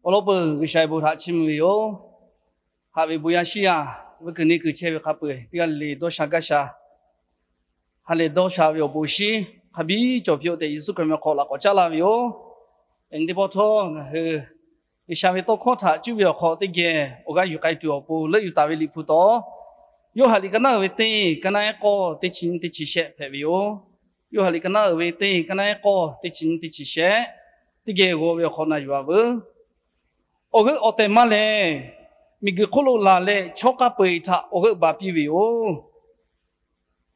Awˬ lawn peuˬ, G'uiˬsha ve bon htaꞈ chiˇ mvuh ve yoˬ. Haꞈ ve bon yaˇ shiˉ yaˇ, vuiˇ kuiˬ neˇ kuiˬ chehˇ ve hk'a peu-eˬ teˇ g'aˇ le le dawˇ sha gaˇ sha, ha lehˬ dawˇ sha ve awˬ bon shiˉ hk'a biˇ cawˬ piˇ-oˆ tehꞈ, Yeˍsuˆ Hkriꞈ ve awˬ hk'aw laꞈ k'awꞈ caˉ laˇ ve yoˬ. Yaꞈ nyi teˇ pawˆ htawˇ ngaˬ hui G'uiˬsha ve tawˇ hkawˇ htaꞈ cuˇ ve awˬ hk'aw teˇ geh awˬ g'aˇ yuˬ k'ai tuˬ awˬ pon leuˆ yuˬ taˍ ve Liꞈ hpu taw, Yoˇhanˬ liꞈ ka naˉ uiˍ ve teˇ ka naˉ ehˉ k'awˇ teˇ chi nyiˇ teˇ chi shehˆ hpehꞈ ve yoˬ. Yoˇhanˬ liꞈ ka naˉ uiˍ ve teˇ ka naˉ ehˉ k'awˇ teˇ chi nyiˇ teˇ chi shehˆ, teˇ geh g'aw ve awˬ hk'aw na yuˬ-a veuˬ. Awˬ g'euˆ awˬ tehˬ maˇ lehˬ, miˬguiˬ hk'oˆ lo laˬ leh chaw hk'a peu-eˬ htaꞈ awˬ g'euˆ baˬ piˇ ve yoˬ.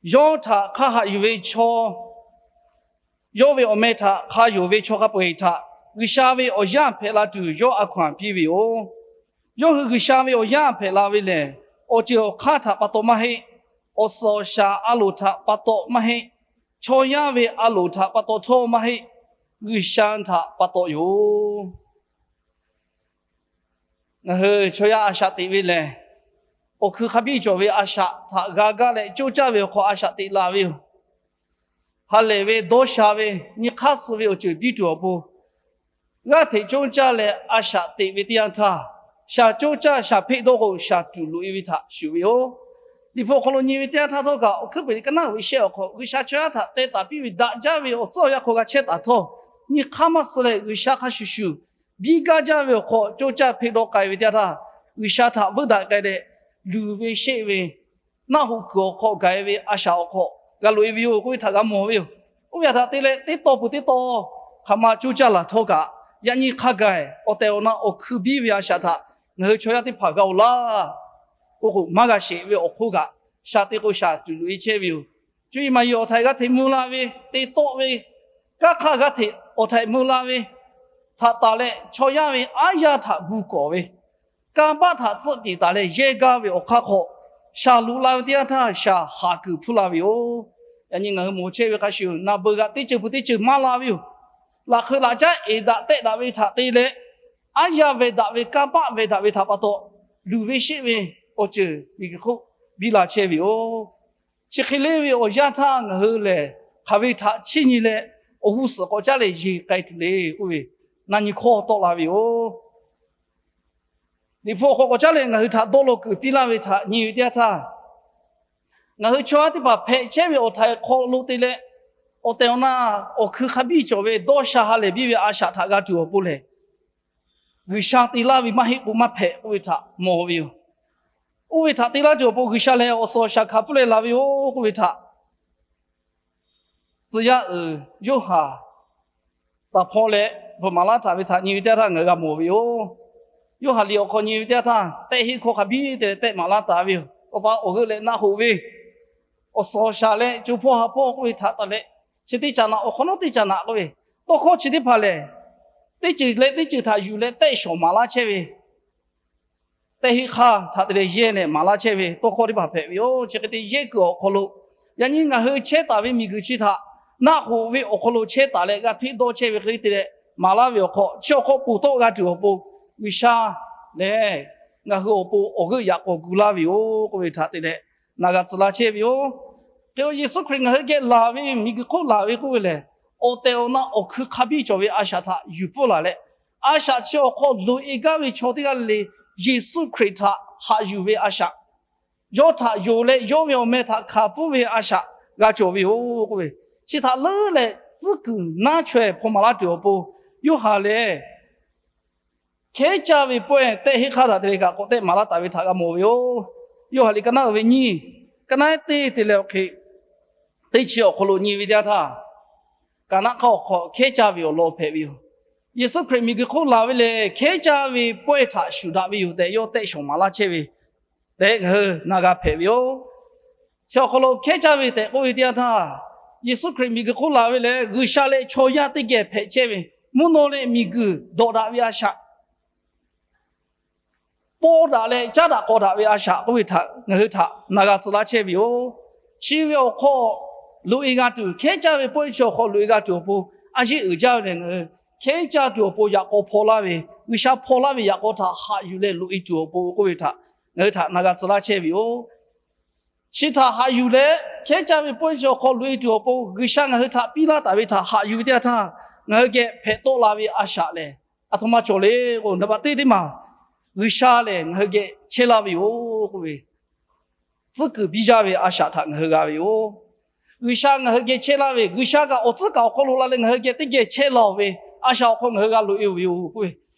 Yawˇ htaꞈ hk'a haꞈ yuˬ ve chaw, yawˇ ve awˬ meh htaꞈ hk'a yonˍ ve chaw hk'a peu-eˬ htaꞈ G'uiˬsha ve awˬ yaˇ hpehꞈ la tuˬ yawˇ a hkaw-anˬ piˇ ve yoˬ. Yawˇ hui G'uiˬsha ve awˬ yaˇ hpehꞈ la ve lehˬ, awˬ ceuˬ awˬ hk'aˇ htaꞈ pa taw maˇ heˆ. Awˬ suhˍ awˬ shaˍ a loˍ htaꞈ pa taw maˇ heˆ. Chaw yaˇ ve a loˍ htaꞈ pa taw htawˇ maˇ heˆ. G'uiˬsha htaꞈ pa taw yoˬ. Ngaˬ hui chaw yaˇ a shaꞈ teꞈ ve lehˬ, awˬ hkui hk'a biˇ cawˬ ve a shaꞈ htaꞈ g'a gaˇ leh coˇ caˇ ve awˬ hk'aw a shaꞈ teꞈ la ve yoˬ. Ha lehˬ ve dawˇ sha ve, nyi hk'aˇ suh ve awˬ ceuˬ biˇ tuˬ awˬ pon, g'aˇ hteꞈ coˇ caˇ leh a shaꞈ teꞈ ve teˇ yanˇ htaˇ, shaˍ coˇ caˇ shaˍ hpeˆ dawˇ k'o shaˍ tuˬ loꞈ-e ve htaꞈ shuˍ ve yoˬ. Liꞈ hpu awˬ hk'aw lo nyi ve teˇ yanˇ htaˇ htawˇ kaꞈ, awˬ hkuiˉ peuˬ liꞈ ka naˉ uiˍ ve shehˆ awˬ hk'aw G'uiˬsha chaw yaˇ htaꞈ teh taˍ piˇ ve daꞈ jaˇ ve awˬ tcuhˉ awˬ yanˇ hk'aw g'a chehˇ taˍ htawˇ, nyi hk'aˇ maˇ suh leh G'uiˬsha hk'a shuˍ shuˍ biˇ gaˇ jaˇ ve awˬ hk'aw coˇ caˇ hpeˆ dawˇ k'ai ve teˇ yanˇ htaˇ, G'uiˬsha htaꞈ veuˆ daꞈ k'ai leh, luˬ ve sheˆ ve naˆ hoꞈ kuiˬ awˬ hk'aw gaˬ-e ve a shaꞈ awˬ hk'aw g'a loꞈ-e ve yoˬ k'oˆ ve htaꞈ g'a mawˬ ve yoˬ. Oˇ ve htaꞈ te leh teˇ taw peuˬ teˇ taw hk'aˬ ma coˇ caˇ laˬ htawˇ kaꞈ, yaꞈ nyi hk'a gaˬ awˬ tehˬ awˬ na awˬ hkui biˇ ve a shaꞈ htaꞈ ngaˬ hui chaw yaˇ teˇ hpaˍ g'a-oˬ laˇ. Oˇ k'o maˇ g'a sheˍ ve awˬ hk'oˆ kaꞈ, shaˍ te k'o shaˍ tuˬ loꞈ-e chehˇ ve yoˬ. Cuˇ yiˍ maˍ yiˍ awˬ htaiˍ g'aˇ hteꞈ mvuh la ve, te tawˆ ve, kanˉ hk'aˇ g'aˇ hteꞈ awˬ htaiˍ mvuh la ve htaꞈ taˍ leh, chaw yaˇ ve aˉ yaˇ htaꞈ gu kawˍ ve, kanˇ paˆ htaꞈ tcuhˆ tiˍ taˍ leh yehˇ gaˇ ve awˬ hk'aˇ hk'aw, shaˍ loꞈ la ve teˇ yanˇ htaˇ shaˍ haˍ kuiˬ hpuˇ la ve yoˬ. Yaꞈ nyi ngaˬ hui mawˬ chehˇ ve hk'a shuˍ, naˬ beuˬ g'aꞈ teˇ ceuˬ peuˬ teˇ ceuˬ maˇ la ve yoˬ. Laꞈ hk'eu laꞈ caˉ eˍ daꞈ tehˆ daꞈ ve htaꞈ te leh, aˉ yaˇ veh daꞈ ve, kanˇ paˆ veh daꞈ ve htaꞈ pa taw, luˬ ve sheˆ ve awˬ ceuˬ miˬguiˬ hk'oˆ biˇ la chehˇ ve yoˬ. Chi hk'e leˇ ve awˬ yanˇ htaˇ ngaˬ hui lehˬ, hk'aˬ ve htaꞈ chiˇ nyi leh, awˬ g'uˇ suhˍ k'awꞈ caˉ leh yeˬ k'ai tuˬ le k'oˆ ve, na nyi hkawˇ tawˆ la ve yoˬ. Liꞈ hpu awˬ hk'aw k'awꞈ caˉ leh ngaˬ hui htaꞈ dawˇ law kuiˬ piˇ laˇ ve htaꞈ nyi ve teˇ yanˇ htaˇ, ngaˬ hui chaw yaˇ teˇ hpaˍ hpehꞈ chehˇ ve awˬ htaiˍ hk'aw lo te leh, awˬ tehˬ awˬ na awˬ hkui hk'a biˇ cawˬ ve dawˇ sha ha lehˬ biˇ ve a shaꞈ htaꞈ g'a tuˬ awˬ pon lehˬ, G'uiˬsha te laˇ ve maˇ heˆ k'o maˇ hpehꞈ k'oˆ ve htaꞈ mawˬ ve yoˬ. Oˇ ve htaꞈ te laˇ tuˬ awˬ pon G'uiˬsha lehˬ awˬ suhˍ awˬ shaˍ hkanˍ pfuhˇ leh laˬ ve yoˬ k'oˆ ve htaꞈ tcuh yaˇ uiˍ Yoˇhanˬ taˍ hpaw leh bvuhꞈ maˍ laˇ taˍ ve htaꞈ nyi ve teˇ yanˇ htaˇ ngaˬ hui g'a mawˬ ve yoˬ. Yoˇhanˬ liꞈ awˬ hk'aw nyi ve teˇ yanˇ htaˇ, tehˆ heˆ hkawˇ hk'a biˇ te leh tehˆ maˍ laˇ taˍ ve yoˬ. Awˬ pa awˬ g'euˆ leh naˆ hoꞈ ve, awˬ suhˍ awˬ shaˍ leh co hpawˇ ha hpawˇ k'oˆ ve htaꞈ taˍ leh, chi teˇ caꞈ naꞈ awˬ hk'awꞈ nawˉ teˇ caꞈ naꞈ k'oˆ ve, tawˇ hkawˇ chi teˇ hpaˍ lehˬ, teˇ ceuˬ leh teˇ ceuˬ htaꞈ yuˬ leh tehˆ shawˍ maˍ laˇ chehˇ ve, tehˆ heˆ hk'aˇ htaꞈ te leh yehˇ leh maˍ laˇ chehˇ ve tawˇ hkawˇ teˇ hpaˍ hpehꞈ ve yoˬ. Chi hk'e te yehˇ kuiˬ awˬ hk'aw lo, yaꞈ nyi ngaˬ hui chehˇ taˍ ve miˬguiˬ chi htaꞈ naˆ hoꞈ ve awˬ hk'aw lo chehˇ taˍ leh g'a hpeˆ dawˇ chehˇ ve hk'e te leh maˍ laˇ ve awˬ hk'aw, chi awˬ hk'aw ponˬ tawˆ g'a tuˬ awˬ pon G'uiˬsha lehˬ ngaˬ hui awˬ pon awˬ g'euˆ yaꞈ k'aw gu laˇ ve yoˬ k'oˆ ve htaꞈ te leh na g'a tcuh laˇ chehˇ ve yoˬ. Hk'e-o, Yeˍsuˆ Hkriꞈ ngaˬ hui geh laˬ ve, miˬguiˬ hk'oˆ laˬ ve k'oˆ ve lehˬ, awˬ tehˬ awˬ na awˬ hkui hk'a biˇ cawˬ ve a shaꞈ htaꞈ yuˬ pfuhˇ laˬ leh, a shaꞈ chi awˬ hk'aw loꞈ-e gaˇ ve chaw teˇ g'aˇ le le Yeˍsuˆ Hkriꞈ htaꞈ haꞈ yuˬ ve a shaꞈ, yawˇ htaꞈ yonˍ leh yawˇ ve awˬ meh htaꞈ hkanˍ pfuhˇ ve a shaꞈ g'a cawˬ ve yoˬ k'oˆ ve, chi htaꞈ leuˉ leh tcuhˉ kuiˬ naˉ chaweh hpaw maˍ laˇ tuˬ awˬ pon, Yoˇhanˬ lehˬ hkehˉ caˇ ve pawehˇ tehˆ heˆ hk'aˇ htaꞈ te leh kaꞈ k'awꞈ tehˆ maˍ laˇ taˍ ve htaꞈ g'a mawˬ ve yoˬ. Yoˇhanˬ liꞈ ka naˉ uiˍ ve nyiˇ, ka naˉ ehˉ teˇ te leh awˬ hk'e teˇ chi awˬ hk'aw lo nyi ve teˇ yanˇ htaˇ, ka naˉ hk'aˇ awˬ hk'aw hkehˉ caˇ ve awˬ lawn hpehꞈ ve yoˬ. Yeˍsuˆ Hkriꞈ miˬguiˬ hk'oˆ laˬ ve lehˬ, hkehˉ caˇ ve pawehˇ htaꞈ shuˍ daꞈ ve yoˬ tehꞈ yawˇ tehˆ shawˍ maˍ laˇ chehˇ ve tehꞈ ngaˬ hui na g'a hpehꞈ ve yoˬ. Chi awˬ hk'aw lo hkehˉ caˇ ve tehꞈ k'oˆ ve teˇ yanˇ htaˇ, Yeˍsuˆ Hkriꞈ miˬguiˬ hk'oˆ laˬ ve lehˬ, G'uiˬsha leh chaw yaˇ teˇ geh hpehꞈ chehˇ ve, mvuhˇ naw leh miˬguiˬ dawꞈ daꞈ ve a shaꞈ, pawˇ daꞈ leh caˉ daꞈ k'aw daꞈ ve a shaꞈ k'oˆ ve htaꞈ ngaˬ hui htaꞈ na g'a tcuh laˇ chehˇ ve yoˬ. Chi ve awˬ hk'aw loꞈ-e g'a tuˬ, hkehˉ caˇ ve pawehˇ chi awˬ hk'aw loꞈ-e g'a tuˬ awˬ pon, a yeˇ uiˍ jaˇ ve lehˬ, ngaˬ hui hkehˉ caˇ tuˬ awˬ pon yaꞈ k'aw hpaw laˇ ve, G'uiˬsha hpaw laˇ ve yaꞈ k'aw htaꞈ haꞈ yuˬ leh loꞈ-e tuˬ awˬ pon k'oˆ ve htaꞈ ngaˬ hui htaꞈ na g'a tcuh laˇ chehˇ ve yoˬ. Chi htaꞈ haꞈ yuˬ leh hkehˉ caˇ ve pawehˇ chi awˬ hk'aw loꞈ-e tuˬ awˬ pon G'uiˬsha ngaˬ hui htaꞈ piˇ laˇ taˍ ve htaꞈ haꞈ yuˬ ve teˇ yanˇ htaˇ, ngaˬ hui geh hpehꞈ tawˆ la ve a shaꞈ lehˬ, Aˬ htoꞈ ma cawˬ le k'o, naˍ baꞈ teˇ teˇ maˬ G'uiˬsha lehˬ ngaˬ hui geh chehˇ laˇ ve yoˬ k'oˆ ve, tcuhˉ kuiˬ biˇ jaˇ ve a shaꞈ htaꞈ ngaˬ hui g'a ve yoˬ. G'uiˬsha ngaˬ hui geh chehˇ laˇ ve, G'uiˬsha kaꞈ awˬ tcuhˉ kaꞈ awˬ hk'aw lo la leh ngaˬ hui geh teˇ geh chehˇ laˇ-oˬ ve a shaꞈ awˬ hk'aw ngaˬ hui g'a loꞈ-e-oˬ ve yoˬ k'oˆ ve,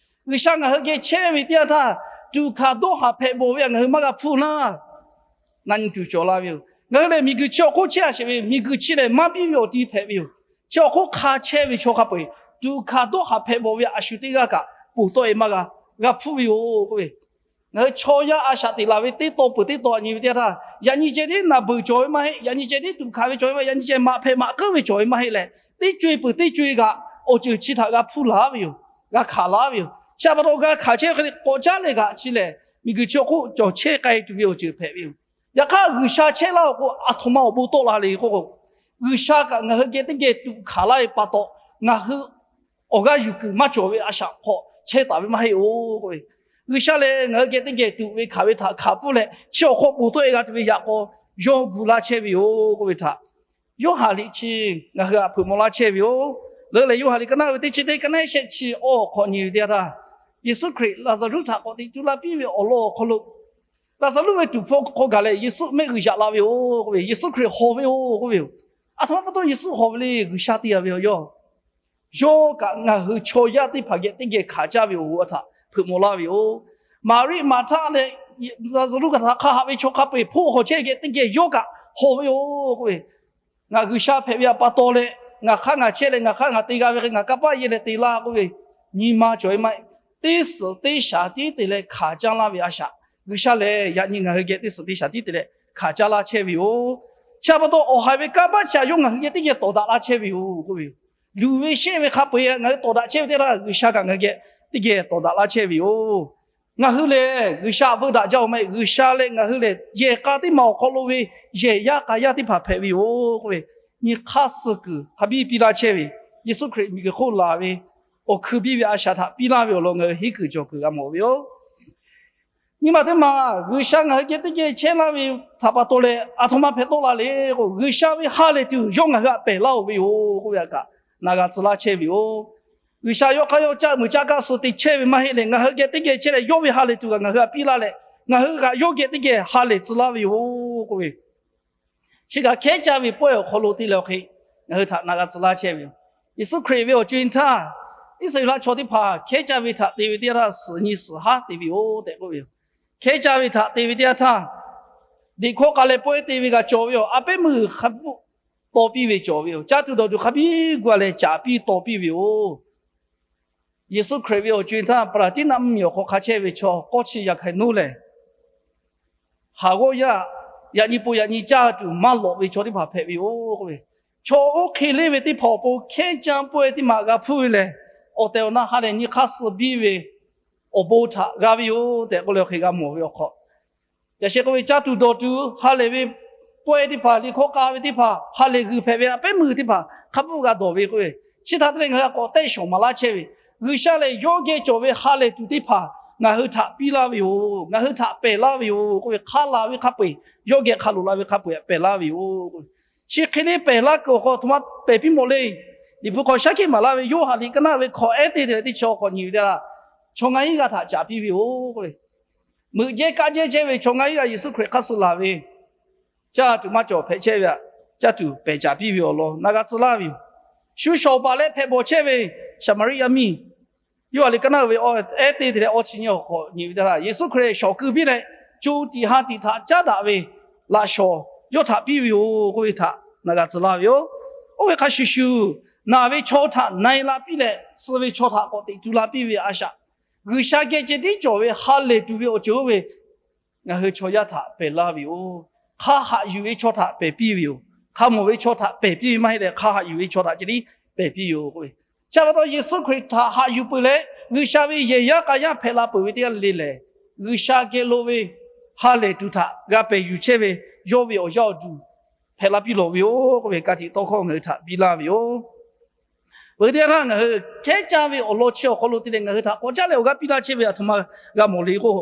G'uiˬsha ngaˬ hui geh chehˇ ve teˇ yanˇ htaˇ, tuꞈ hkanˍ dawˇ haˍ hpehꞈ bawˬ ve htaꞈ ngaˬ hui maˇ g'a hpuˇ laˇ. Na nyi tuˬ cawˬ la ve yoˬ. Ngaˬ hui lehˬ miˬguiˬ chi awˬ hk'oˆ chehˇ a sheˍ ve, miˬguiˬ chi lehˬ maˇ biˇ ve awˬ ti hpehꞈ ve yoˬ. Chi awˬ hk'oˆ hk'a chehˇ ve chaw hk'a peu-eˬ tuꞈ hkanˍ dawˇ haˍ hpehꞈ bawˬ ve a shu teˇ g'aˇ kaꞈ ponˬ tawˆ-e maˇ g'a, g'a hpuˇ ve yoˬ k'oˆ ve, ngaˬ hui chaw yaˇ a shaꞈ teꞈ laˬ ve teˇ taw peuˬ teˇ taw htaꞈ nyi ve teˇ yanˇ htaˇ, yaꞈ nyi ceh tiˉ naˬ beuˬ cawˬ ve maˇ heˆ. Yaꞈ nyi ceh tiˉ tuꞈ hkanˍ ve cawˬ ve maˇ heˆ. Yaꞈ nyi ceh maꞈ hpehꞈ maꞈ k'euˉ ve cawˬ ve maˇ heˆ leh, teˇ co-e peuˬ teˇ co-e kaꞈ awˬ ceuˬ chi htaꞈ g'a hpuˇ laˬ ve yoˬ. G'a hkanˍ laˇ ve yoˬ. Chi pa taw g'a hkanˍ chehˇ ve hk'e le k'awꞈ caˉ leh kaꞈ chi lehˬ miˬguiˬ chi awˬ hk'oˆ cawˬ chehˇ k'ai tuˬ ve awˬ ceuˬ hpehꞈ ve yoˬ. Yaꞈ hk'aˇ G'uiˬsha chehˇ laˇ-oˬ k'o, aˬ htoꞈ ma awˬ bon tawˆ la le k'oˆ k'o, G'uiˬsha kaꞈ ngaˬ hui geh teˇ geh tuꞈ hkanˍ laˇ ve pa taw, ngaˬ hui awˬ g'aˇ yuˬ kuiˬ maˇ cawˬ ve a shaꞈ hk'aw chehˇ taˍ ve maˇ heˆ-oˬ k'oˆ ve, G'uiˬsha lehˬ ngaˬ hui geh teˇ geh tuꞈ ve hkanˍ ve htaꞈ hkanˍ pfuhˇ leh chi awˬ hk'aw ponˬ tawˆ-e g'a tuˬ ve yaꞈ k'aw yawˇ gu laˇ chehˇ ve yoˬ k'oˆ ve htaꞈ Yoˇ hanˬ liꞈ chi ngaˬ hui htaꞈ hpeuꞈ maw laˇ chehˇ ve yoˬ. Leuˉ leh Yoˇ hanˬ liꞈ ka naˉ ve teˇ chi teˇ ka naˉ shehˆ chi awˬ hk'awꞈ nyi ve teˇ yanˇ htaˇ, Yeˍsuˆ Hkriꞈ Laˍzaˍruˆ htaꞈ k'awꞈ teꞈ tu la piˇ ve awˬ lawn awˬ hk'aw lo, Laˍzaˍruˆ ve tuˍ hpfuh hk'aw gaˬ leh Yeˍsuˆ mehˆ g'uiˬ yaꞈ la ve yoˬ k'oˆ ve, Yeˍsuˆ Hkriꞈ hawˬ ve yoˬ k'oˆ ve yoˬ. Aˬ htoꞈ ma pa taw Yeˍsuˆ hawˬ ve le, G'uiˬsha te-a ve awˬ yawˇ. Yawˇ kaꞈ ngaˬ hui chaw yaˇ teˇ hpaˍ geh teˇ geh hkanˍ caˇ ve awˬ g'oˬ a htaꞈ hpeuꞈ maw laˇ ve yoˬ. Maˍriˆ, Maˍhtaˆ leh Laˍzaˍruˆ htaꞈ hk'a haꞈ ve chaw hk'a peu-eˬ hpoˆ hawˬ chehˇ geh teˇ geh yawˇ kaꞈ hawˬ ve yoˬ k'oˆ ve, Ngaˬ G'uiˬsha hpehꞈ ve pa taw leh, ngaˬ hk'aˇ ngaˬ chehˇ leh ngaˬ hk'aˇ ngaˬ te g'a ve hk'e ngaˬ kanˇ paˆ yehˇ leh te laˇ k'oˆ ve, nyi ma cawˬ ve maˇ heˆ. Teˇ suhˍ teˇ shaˍ tiˉ te leh hkanˍ caˇ laˇ ve a shaꞈ, G'uiˬsha lehˬ yaꞈ nyi ngaˬ hui geh teˇ suhˍ teˇ shaˍ tiˉ te leh hkanˍ caˇ laˇ chehˇ ve yoˬ. Chi pa taw awˬ haiˬ ve kanˇ paˆ chi htaꞈ yawˇ ngaˬ hui geh teˇ geh tawˍ daꞈ laˇ chehˇ ve yoˬ k'oˆ ve yoˬ. Luˬ ve sheˆ ve hk'a peu-eˬ ngaˬ hui tawˍ daꞈ chehˇ ve teˇ yanˇ htaˇ, G'uiˬsha kaꞈ ngaˬ hui geh teˇ geh tawˍ daꞈ laˇ chehˇ ve yoˬ. Ngaˬ hui lehˬ G'uiˬsha veu daꞈ jaˇ-oˬ maˇ heˆ. G'uiˬsha lehˬ ngaˬ hui lehˬ yehˬ k'a teˇ maˬ awˬ hk'aw lo ve yehˬ yaˇ k'a yaˇ teˇ hpaˍ hpehꞈ ve yoˬ k'oˆ ve, nyi hk'aˇ suh kuiˬ hk'a biˇ piˇ laˇ chehˇ ve, Yeˍsuˆ Hkriꞈ miˬguiˬ hk'oˆ laˬ ve awˬ hkui biˇ ve a shaꞈ htaꞈ piˇ laˇ ve awˬ lawn ngaˬ hui henˉ kuiˬ cawˬ kuiˬ g'a mawˬ ve yoˬ. Nyi ma teˇ maˬ G'uiˬsha ngaˬ hui geh teˇ geh chehˇ laˇ ve htaꞈ pa taw leh aˬ htoꞈ ma hpehꞈ tawˆ la le k'o, G'uiˬsha ve ha lehˬ tuˬ yawˇ ngaˬ hui htaꞈ pehˬ laˇ-oˬ ve yoˬ k'oˆ ve htaꞈ kaꞈ na g'a tcuh laˇ chehˇ ve yoˬ. G'uiˬsha yawˇ hk'aˇ yawˇ caˆ muiˬ caˆ kaˆ suh te chehˇ ve maˇ heˆ leh, ngaˬ hui geh teˇ geh chehˇ leh yawˇ ve ha lehˬ tuˬ kaꞈ ngaˬ hui htaꞈ piˇ laˇ leh, ngaˬ hui kaꞈ yawˇ geh teˇ geh ha lehˬ tcuh laˇ ve yoˬ k'oˆ ve, chi kaꞈ hkehˉ caˇ ve pawehˇ awˬ hk'aw lo te leh awˬ hk'e ngaˬ hui htaꞈ na g'a tcuh laˇ chehˇ ve yoˬ. Yeˍsuˆ Hkriꞈ ve awˬ co-e htaˇ, Iˉsaˍreˍlaˆ chaw teˇ hpaˍ hkehˉ caˇ ve htaꞈ te ve teˇ yanˇ htaˇ suhˍ nyi suhˍ haˉ te ve yoˬ tehꞈ k'oˆ ve yoˬ. Hkehˉ caˇ ve htaꞈ te ve teˇ yanˇ htaˇ, liꞈ hkawˇ k'a leh pawehˇ te ve kaꞈ cawˬ ve yoˬ. A pehˉ meuˇ hk'a bvuhˆ taw piˇ ve cawˬ ve yoˬ. Caˇ tuˬ dawˬ tuˬ hk'a biˇ gu-a leh caˍ piˇ taw piˇ ve yoˬ. Yeˍsuˆ Hkriꞈ ve awˬ co-e htaˇ, Paˍraˍtiˉnaˆ mvuhˇmiˬ awˬ hk'aw hk'a chehˇ ve chaw k'awˇ chi yaꞈ hk'aˇ nawˉ lehˬ, haˍ g'awˇ yaˇ yaꞈ nyi po yaꞈ nyi caˇ tuˬ maˇ lawꞈ ve chaw teˇ hpaˍ hpehꞈ ve yoˬ k'oˆ ve, chaw oˇ hk'e leˇ ve teˇ hpaˍ awˬ pon hkehˉ caˇ pawehˇ teˇ maˬ g'a hpuˇ ve lehˬ, awˬ tehˬ awˬ na ha lehˬ nyi hk'aˇ suh biˇ ve awˬ bon htaꞈ g'a ve yoˬ tehꞈ k'oˆ leh awˬ hk'e g'a mawˬ ve awˬ hk'aw, yaꞈ sheh k'oˆ ve caˇ tuˬ dawˬ tuˬ ha lehˬ ve pawehˇ teˇ hpaˍ, liꞈ hkawˇ k'a ve teˇ hpaˍ, ha lehˬ g'uiˬ hpehꞈ ve a pehˉ meuˇ teˇ hpaˍ hk'a bvuhˆ g'a dawˬ ve k'oˆ ve, chi htaꞈ te leh ngaˬ hui k'awꞈ tehˆ shawˍ maˍ laˇ chehˇ ve, G'uiˬsha lehˬ yawˇ geh cawˬ ve ha lehˬ tuˬ teˇ hpaˍ ngaˬ hui htaꞈ piˇ laˇ ve yoˬ. Ngaˬ hui htaꞈ pehˬ laˇ ve yoˬ k'oˆ ve, hk'a laˬ ve hk'a peu-eˬ, yawˇ geh hk'a loꞈ la ve hk'a peu-eˬ pehˬ laˇ ve yoˬ. Chi hk'e le pehˬ laˇ kuiˬ awˬ hk'aw aˬ htoꞈ ma pehˬ piˇ mawˬ le. Liꞈ hpu hk'aw shaˉ hkiˆ maˍ laˇ ve Yoˇhanˬ liꞈ ka naˉ ve hkawꞈ ehˉ te te leh teˇ chi awˬ hk'awꞈ nyi ve teˇ yanˇ, chaw ngaˇ hinˉ g'aˇ htaꞈ caˍ piˇ ve yoˬ k'oˆ ve, meuꞈ jehˇ kaˆ jehˇ chehˇ ve chaw ngaˇ hinˉ g'aˇ Yeˍsuˆ Hkriꞈ hk'aˇ suh laˬ ve, caˇ tuˬ maˇ cawˬ hpehꞈ chehˇ ve htaꞈ caˇ tuˬ pehˬ caˍ piˇ ve awˬ lawn na g'a tcuh laˇ ve yoˬ. Shu shawˍ baˬ leh hpehꞈ bawˬ chehˇ ve Saˍmaˍriˆ yaˇ miˇ, Yoˇhanˬ liꞈ ka naˉ ve ehˉ te te leh awˇ chi nyi awˬ hk'awꞈ nyi ve teˇ yanˇ, Yeˍsuˆ Hkriꞈ shawˍ keu piˇ leh, co tiꞈ ha tiꞈ htaꞈ caˉ daꞈ ve laꞈ shawˍ yawˇ htaꞈ piˇ ve yoˬ k'oˆ ve htaꞈ na g'a tcuh laˇ ve yoˬ. Oˇ ve hk'a shuˍ shuˍ, naˬ ve chaw htaꞈ na-e la piˇ leh, suh ve chaw htaꞈ k'awꞈ teꞈ tu la piˇ ve a shaꞈ, G'uiˬsha geh ceh tiˉ cawˬ ve ha lehˬ tuˬ ve awˬ ceuˬ oˇ ve ngaˬ hui chaw yaˇ htaꞈ pehˬ laˇ ve yoˬ. Hk'a haꞈ yuˬ ve chaw htaꞈ pehˬ piˇ ve yoˬ. Hk'a mawˬ ve chaw htaꞈ pehˬ piˇ ve maˇ heˆ leh, hk'a haꞈ yuˬ ve chaw htaꞈ ceh tiˉ pehˬ piˇ yoˬ k'oˆ ve, chi pa taw Yeˍsuˆ Hkriꞈ htaꞈ haꞈ yuˬ peuˬ leh, G'uiˬsha ve yehˬ yaˇ k'a yaˇ hpehꞈ la peuˬ ve teˇ g'aˇ le le lehˬ, G'uiˬsha geh lo ve ha lehˬ tuˬ htaꞈ g'a pehˬ yuˬ chehˇ ve yawˇ ve awˬ yaˇ awˬ duˬ hpehꞈ la piˇ lawˬ ve yoˬ k'oˆ ve ka tiꞈ tawˇ hkawˇ ngaˬ hui htaꞈ piˇ laˇ ve yoˬ. Peuˬ teˇ yanˇ htaˇ ngaˬ hui hkehˉ caˇ ve awˬ lawn chi awˬ hk'aw lo te leh ngaˬ hui htaꞈ k'awꞈ caˉ leh awˬ g'aˇ piˇ laˇ chehˇ ve aˬ htoꞈ ma g'a mawˬ le k'o,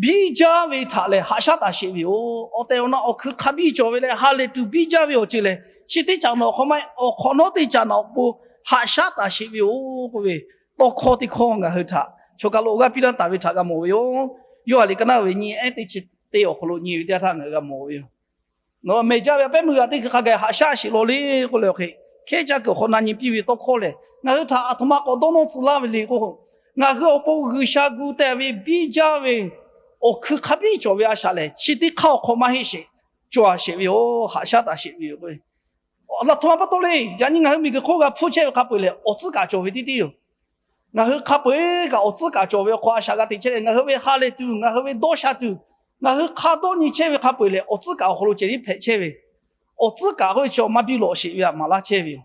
biˇ jaˇ ve htaꞈ lehˬ haꞈ shaˉ taˍ sheˍ ve yoˬ. Awˬ tehˬ awˬ na awˬ hkui hk'a biˇ cawˬ ve leh ha lehˬ tuˬ biˇ jaˇ ve awˬ ceuˬ lehˬ, chi teˇ caꞈ nawˬ awˬ hk'aw maˇ heˆ, awˬ hk'awꞈ nawˉ teˇ caꞈ nawˬ awˬ pon haꞈ shaˉ taˍ sheˍ ve yoˬ k'oˆ ve, tawˇ hkawˇ teˇ hkawˇ ngaˬ hui htaꞈ chaw kaˬ lo awˬ g'aˇ piˇ laˇ taˍ ve htaꞈ g'a mawˬ ve yoˬ. Yoˇhanˬ liꞈ ka naˆ ve nyiˇ ehˉ teˇ chi teˇ awˬ hk'aw lo nyi ve teˇ yanˇ htaˇ ngaˬ hui g'a mawˬ ve yoˬ. Nawˬ mehˬ jaˇ ve a pehˉ meuˇ g'aꞈ teˇ hkui hk'a gaˬ haꞈ shaˉ sheˍ law le k'oˆ leh awˬ hk'e, hkehˉ caˇ kuiˬ awˬ hk'aw na nyi piˇ ve tawˇ hkawˇ lehˬ, ngaˬ hui htaꞈ aˬ htoꞈ ma k'awꞈ dawˇ nawˇ tcuh laˇ ve le k'o, ngaˬ hui awˬ pon G'uiˬsha gu teh ve biˇ jaˇ ve awˬ hkui hk'a biˇ cawˬ ve a shaꞈ lehˬ, chi teˇ hk'aˇ awˬ hk'aw maˇ heˆ sheˍ, cawˬ a sheˍ ve yoˬ, haꞈ shaˉ taˍ sheˍ ve yoˬ. Aˬ htoꞈ ma pa taw le, yaꞈ nyi ngaˬ hui miˬguiˬ hk'oˆ g'a hpfuhˇ chehˇ ve hk'a peu-eˬ lehˬ, awˬ tcuhˉ kaꞈ cawˬ ve teˇ tiˉ yoˬ. Ngaˬ hui hk'a peu-eˬ kaꞈ awˬ tcuhˉ kaꞈ cawˬ ve awˬ hk'aw a shaꞈ g'a teꞈ chehˇ leh, ngaˬ hui ve ha lehˬ tuˬ, ngaˬ hui ve dawˇ sha tuˬ, ngaˬ hui hk'a dawˇ nyi chehˇ ve hk'a peu-eˬ lehˬ, awˬ tcuhˉ kaꞈ awˬ hk'aw lo ceh tiˉ hpehꞈ chehˇ ve, awˬ tcuhˉ kaꞈ k'oˆ ve chi awˬ maˇ biˇ lawꞈ sheˍ ve htaꞈ maˍ laˇ chehˇ ve yoˬ.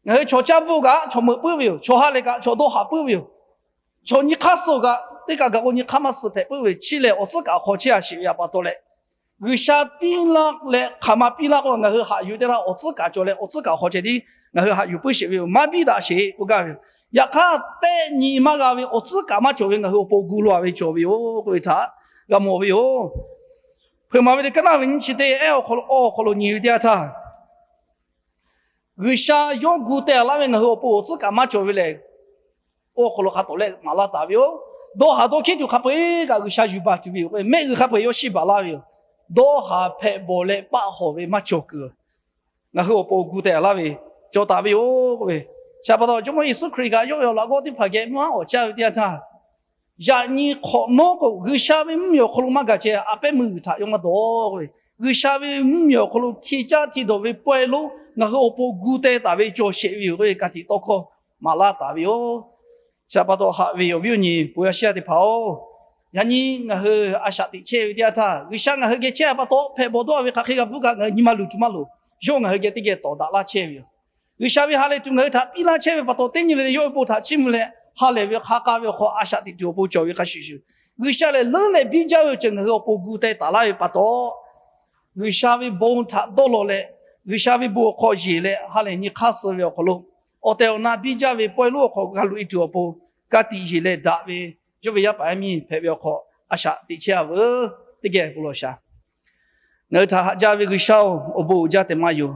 Ngaˬ hui chaw caˇ bvuhˇ kaꞈ chaw meuꞈ puiˉ ve yoˬ. Chaw ha lehˬ kaꞈ chaw dawˇ haˍ puiˉ ve yoˬ. Chaw nyi hk'aˇ suh kaꞈ teˇ kaꞈ gaˬ k'o nyi hk'aˇ maˇ suh hpehꞈ puiˉ ve yoˬ. Chi lehˬ, awˬ tcuhˉ kaꞈ awˬ hk'aw chehˇ a sheˍ ve htaꞈ pa taw leh, G'uiˬsha piˇ laˇ leh hk'aˬ ma piˇ laˇ k'o, ngaˬ hui haꞈ yuˬ teˇ laˇ awˬ tcuhˉ kaꞈ cawˬ leh awˬ tcuhˉ kaꞈ awˬ hk'aw ceh tiˉ ngaˬ hui haꞈ yuˬ puiˉ sheˍ ve yoˬ. Maˇ biˇ daꞈ sheˍ k'oˆ gaˇ ve yoˬ. Yaꞈ hk'aˇ, tehˆ nyi maˇ g'a ve awˬ tcuhˉ kaꞈ maˇ cawˬ ve ngaˬ hui awˬ pon gu laˇ ve cawˬ ve yoˬ k'oˆ ve htaꞈ g'a mawˬ ve yoˬ. Hpeuꞈ maˍ ve liꞈ ka naˆ ve nyiˇ chi teˇ ehˉ awˬ hk'aw lo, awˬ hk'aw lo nyi ve teˇ yanˇ htaˇ, G'uiˬsha yawˇ gu teh laˇ ve ngaˬ hui awˬ pon awˬ tcuhˉ kaꞈ maˇ cawˬ ve lehˬ, awˬ hk'aw lo hk'a tawˍ leh maˍ laˇ taˍ ve yoˬ. Dawˇ haˍ dawˇ hkiˉ tuˬ hk'a peu-eˬ kaꞈ G'uiˬsha yuˬ baˬ tuˬ ve yoˬ. Mehˆ g'uiˬ hk'a peu-eˬ yawˇ shiˉ baˬ laˇ ve yoˬ. Dawˇ haˍ hpehꞈ bawˬ leh paˆ hawˍ ve maˇ cawˬ kuiˬ ngaˬ hui awˬ pon gu teh laˇ ve cawˬ taˍ ve yoˬ k'oˆ ve, chi pa taw Jawˇmawˇ Yeˍsuˆ Hkriꞈ kaꞈ yawˇ ve awˬ laꞈ g'awˇ teˇ hpaˍ geh mvuhˇ haˉ awˍ caˇ ve teˇ yanˇ htaˇ, yaꞈ nyi hk'awꞈ nawˉ k'o, G'uiˬsha ve mvuhˇmiˬ awˬ hk'aw lo maˇ gaˬ ceh a pehˉ meuˇ g'uiˬ htaꞈ yawˇ maˇ dawˬ k'oˆ ve, G'uiˬsha ve mvuhˇmiˬ awˬ hk'aw lo hti caˇ hti dawˬ ve pawehˇ lonˉ ngaˬ hui awˬ pon gu teh taˍ ve cawˬ sheˍ ve yoˬ k'oˆ ve ka tiꞈ tawˇ hkawˇ maˍ laˇ taˍ ve yoˬ. Chi pa taw haꞈ ve awˬ viˉ awˬ nyi bon yaˇ shiˉ yaˇ teˇ hpaˍ-oˬ, yaꞈ nyi ngaˬ hui a shaꞈ teꞈ chehˇ ve teˇ yanˇ htaˇ, G'uiˬsha ngaˬ hui geh chehˇ pa taw hpehꞈ bawˬ dawˇ ve hk'aˬ hk'e g'a bvuhˇ kaꞈ ngaˬ hui nyi ma luˬ tuˬ maˇ loˍ. Yawˇ ngaˬ hui geh teˇ geh tawˍ daꞈ laˇ chehˇ ve yoˬ. G'uiˬsha ve ha lehˬ tuˬ ngaˬ hui htaꞈ piˇ laˇ chehˇ ve pa taw, teˇ nyi le le yawˇ ve bon htaꞈ chiˇ mvuh leh, ha lehˬ ve hk'a k'a ve awˬ hk'aw a shaꞈ teꞈ tuˬ awˬ pon cawˬ ve hk'a shuˍ shuˍ, G'uiˬsha lehˬ leuˉ leh biˇ jaˇ ve awˬ ceuˬ ngaˬ hui awˬ pon gu teh taˍ laˇ ve pa taw, G'uiˬsha ve bon htaꞈ dawˇ law leh, G'uiˬsha ve bon awˬ hk'aw yeˬ leh ha lehˬ nyi hk'aˇ suh ve awˬ hk'aw lo, awˬ tehˬ awˬ na biˇ jaˇ ve pawehˇ lonˉ awˬ hk'aw g'a loꞈ e tuˬ awˬ pon, ka tiꞈ yeˬ leh daꞈ ve yawˇ ve yaˇ paˍ yaˇ miˇ hpehꞈ ve awˬ hk'aw a shaꞈ teꞈ chehˇ a veuˬ. Teˇ geh bon lawˬ shaˍ. Ngaˬ hui htaꞈ haꞈ jaˇ ve G'uiˬsha-oˬ, awˬ bon uiˍ jaˇ tehꞈ maˇ yoˬ.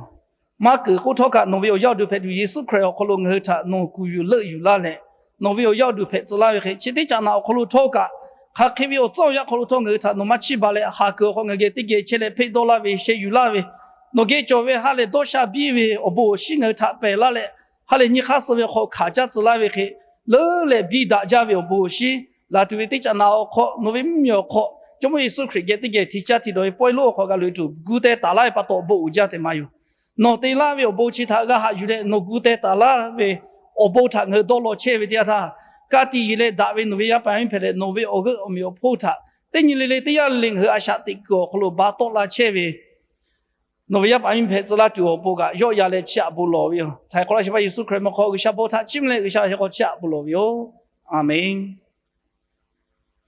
Maˇ keunˍ k'oˆ htawˇ kaꞈ nawˬ ve awˬ yaˇ awˬ duˬ hpehꞈ tuˬ Yeˍsuˆ Hkriꞈ awˬ hk'aw lo ngaˬ hui htaꞈ nawˬ kuˬ yuˬ leuˆ yuˬ laˇ leh, nawˬ ve awˬ yaˇ awˬ duˬ hpehꞈ tcuh laˇ ve hk'e, chi teˇ caꞈ naꞈ awˬ hk'aw lo htawˇ kaꞈ, hk'aˬ hk'e ve awˬ tcuhˉ awˬ yanˇ hk'aw lo htawˇ ngaˬ hui htaꞈ nawˬ maˇ chiˇ baˬ leh, haˍ kuiˬ awˬ hk'aw ngaˬ hui geh teˇ geh chehˇ leh hpeˆ dawˇ laˇ ve, sheh yuˬ laˇ ve, nawˬ geh cawˬ ve ha lehˬ dawˇ sha biˇ ve awˬ bon awˬ shinˉ ngaˬ hui htaꞈ pehˬ laˇ leh, ha lehˬ nyi hk'aˇ suh ve awˬ hk'aw hkanˍ caˇ tcuh laˇ ve hk'e, leuˉ leh biˇ daꞈ jaˇ ve awˬ bon awˬ shinˉ, laˬ tuˬ ve teˇ caꞈ naꞈ awˬ hk'aw nawˬ ve mvuhˇmiˬ awˬ hk'aw Jawˇmawˇ Yeˍsuˆ Hkriꞈ geh teˇ geh hti caˇ hti dawˬ ve pawehˇ lonˉ awˬ hk'aw g'a loꞈ e tuˬ gu teh taˍ laˇ ve pa taw awˬ bon uiˍ jaˇ tehꞈ maˇ yoˬ. Nawˬ te laˇ ve awˬ bon chi htaꞈ g'a haꞈ yuˬ leh nawˬ gu teh taˍ laˇ ve awˬ bon htaꞈ ngaˬ hui dawˇ law chehˇ ve teˇ yanˇ htaˇ, ka tiꞈ yeˬ leh daꞈ ve nawˬ ve yaˇ paˍ yaˇ miˇ hpehꞈ leh nawˬ ve awˬ g'euˆ awˬ meꞈ awˬ hponˇ htaꞈ teˇ nyi le le teˇ yanˇ le le ngaˬ hui a shaꞈ teꞈ kuiˬ awˬ hk'aw lo ba tawˆ la chehˇ ve nawˬ ve yaˇ paˍ yaˇ miˇ hpehꞈ tcuh laˇ tuˬ awˬ pon kaꞈ yawˆ yan leh chiˇ aꞈ bon lawˬ ve yoˬ. Htaiˍ hk'awꞈ laˇ shehˍ hpaˇ Yeˍsuˆ Hkriꞈ meh hk'aw G'uiˬsha bon htaꞈ chiˇ mvuh leh G'uiˬsha hk'aw chiˇ aꞈ bon lawˬ ve yoˬ. A menˬ.